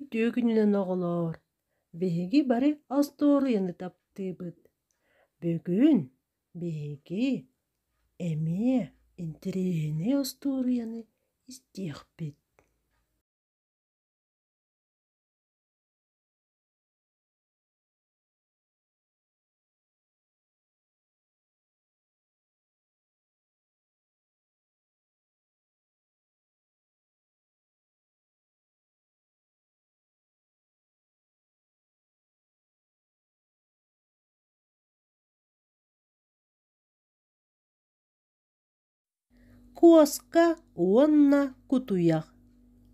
Үтүө күнүнэн оҕолоор! Биһиги бары остуоруйаны таптыыбыт. Бүгүн биһиги эмиэ интэриэһинэй остуоруйаны истиэхпит. Куоска уонна кутуйах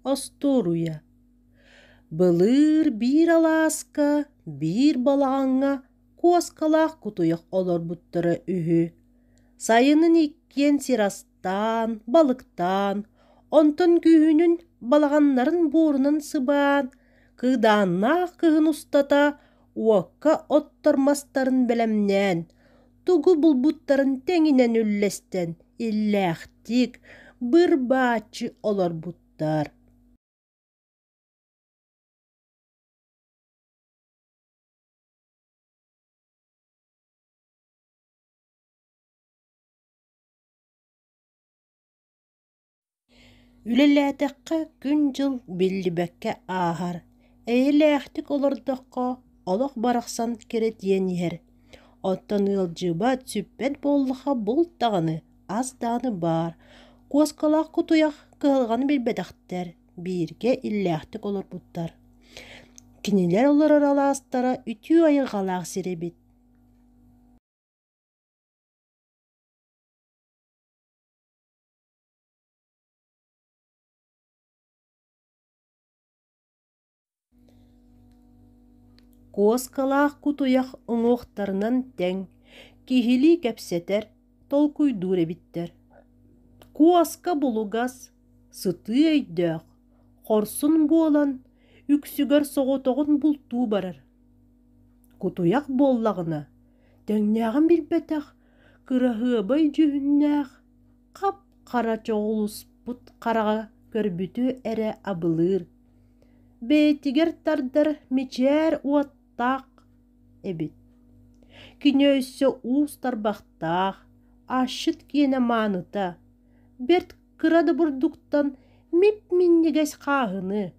Остуоруйа Былыр биир алааска, биир балаҕаҥҥа куоскалаах кутуйах олорбуттара үһү. Сайынын иккиэн сир астаан, балыктаан, онтон күһүнүн балаҕаннарын буорунан сыбаан, кыыдааннаах кыһын устата уокка оттор мастарын бэлэмнээн, тугу булбуттарын тэҥинэн үллэстэн иллээхтик, быр-бааччы олорбуттар. Үлэлээтэххэ күн-дьыл биллибэккэ ааһар, эйэлээхтик олордоххо олох барахсан кэрэтийэн иһэр. Оттон ыалдьыбат, сүппэт буоллахха булт даҕаны, ас даҕаны баар. Куоскалаах кутуйах кыһалҕаны билбэтэхтэр, бииргэ иллээхтик олорбуттар. Кинилэр олорор алаастара үтүө айылҕалаах сир эбит. Куоскалаах кутуйах уҥуохтарынан тэҥ, киһилии кэпсэтэр, толкуйдуур эбиттэр. Куоска булугас, сытыы өйдөөх, хорсун буолан, үксүгэр соҕотоҕун бултуу барар. Кутуйах буоллаҕына, тэҥнээҕин билбэтэх, кыраһыабай дьүһүннээх, хап-хара чоҕулуспут хараҕа көрбүтү эрэ абылыыр, бэйэтигэр тардар мичээр уоттаах эбит. Кини өссө уус тарбахтаах, асчыт киэнэ мааныта, бэрт кыра да бурдуктан мип-минньигэс хааһыны,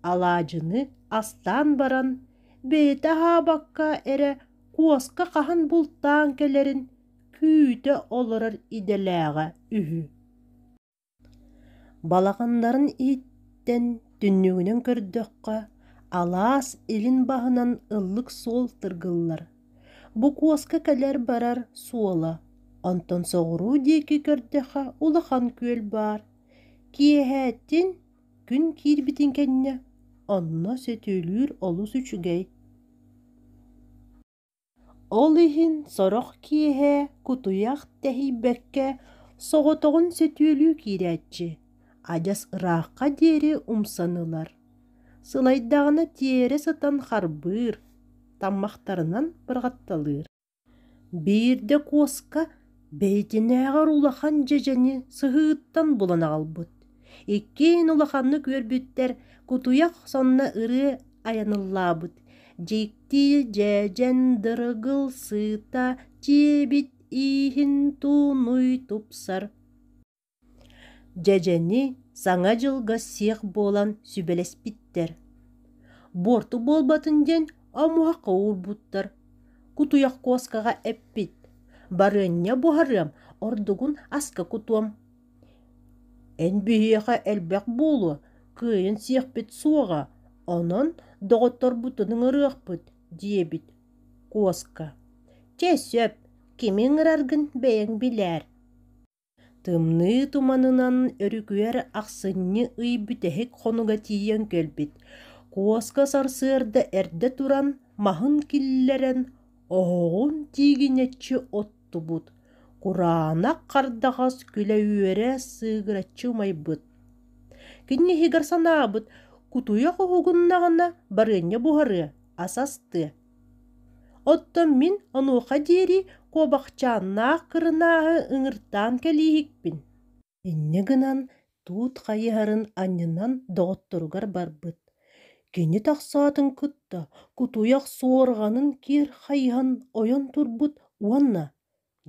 алаадьыны астаан баран, бэйэтэ аһаабакка эрэ куоска хаһан бултаан кэлэрин күүтэ олорор идэлээҕэ үһү. Балаҕаннарын иһиттэн түннүгүнэн көрдөххө, алаас илин баһынан ыллык суол тыргыллар. Бу куоска кэлэр-барар суола, онтон соҕуруу диэки көрдөххө улахан күөл баар. Киэһээтин күн киирбитин кэннэ онно сөтүөлүүр олус үчүгэй. Ол иһин сорох киэһэ кутуйах тэһийбэккэ соҕотоҕун сөтүөлүү киирээччи, адьас ыраахха диэри умсан ылар, сылайдаҕына тиэрэ сытан харбыыр, таммахтарынан бырҕатталыыр. Биирдэ куоска бэйэтинээҕэр улахан дьэдьэни сыһыыттан булан аҕалбыт. Иккиэн улаханнык үөрбүттэр, кутуйах сонно ырыа айаныллаабыт: «Дьикти дьэдьэн дыргыл сыта, дьиэбит ииһин туунуй тупсар» Дьэдьэни Саҥа дьылга сиэх буолан сүбэлэспиттэр. Буорту буолбатын диэн омуһахха уурбуттар. Кутуйах куоскаҕа эппит: «Барыанньа буһарыам, ордугун аска кутуом. Эн биһиэхэ элбэх буолуо, кыайан сиэхпит суоҕа, онон доҕотторбутун ыҥырыахпыт» диэбит куоска. «Чэ сөп, кими ыҥыраргын бэйэҥ билээр» Тымныы туманынан өрүкүйэр ахсынньы ый бүтэһик хонуга тиийэн кэлбит. Куоска сарсыарда эрдэ туран, маһын киллэрэн, оһоҕун тиигинэччи оттубут, кураанах хардаҕас күлэ-үөрэ сыыгыраччы умайбыт. Кини иһигэр санаабыт, кутуйах уһугуннаҕына барыанньа буһарыа, ас астыа. Оттон мин онуоха диэри куобахчааннаах кырынааһы ыҥыртаан кэлииһикпин. Инньэ гынан туут хайыһарын анньынан доҕотторугар барбыт. Кини тахсаатын кытта кутуйах суорҕанын киэр хайыһан ойон турбут уонна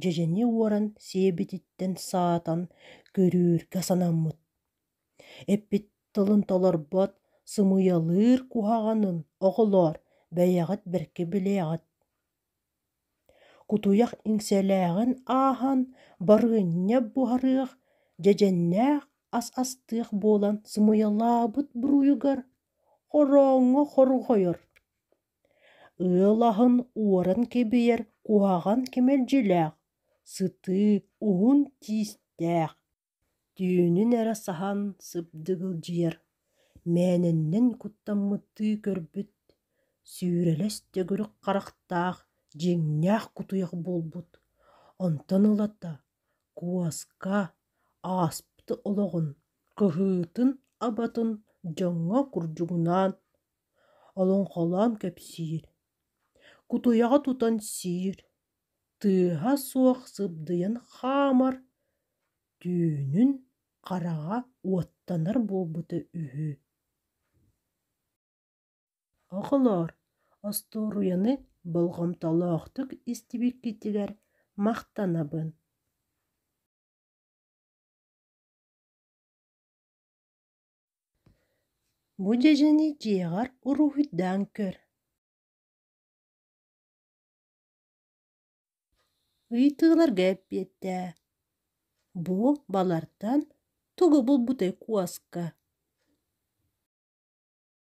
дьэдьэни уоран сиэбититтэн саатан көрүүргэ санаммыт. Эппит тылын толорбот, сымыйалыыр куһаҕанын, оҕолоор, бэйэҕит бэркэ билиэҕит. Кутуйах иҥсэлээҕин ааһан, барыанньа буһарыах, дьэдьэннээх ас астыах буолан сымыйалаабыт буруйугар хорооҥҥо хорҕойор. Ыал аһын уоран кэбиһэр куһаҕан кэмэлдьилээх, сытыы, уһун тиистээх Түүнүн эрэ саһан сыбдыгылдьыйар, мээнэннэн куттаммыттыы көрбүт, сүүрэлэс төгүрүк харахтаах дьиҥнээх кутуйах буолбут, онтон ылата куоска ааспыт олоҕун кыһыытын-абатын дьоҥҥо курдьугунаан, олоҥхолоон кэпсиир, кутуйаҕы тутан сиир, тыаһа суох сыбдыйан хаамар, түүнүн хараҕа уоттанар буолбута үһү. Оҕолоор, остуоруйаны болҕомтолоохтук истибиккитигэр махтанабын. Бу дьэдьэни дьиэҕэр уруһуйдаан көр. Ыйытыыларга эппиэттээ: Бу балартан тугу булбутай куоска?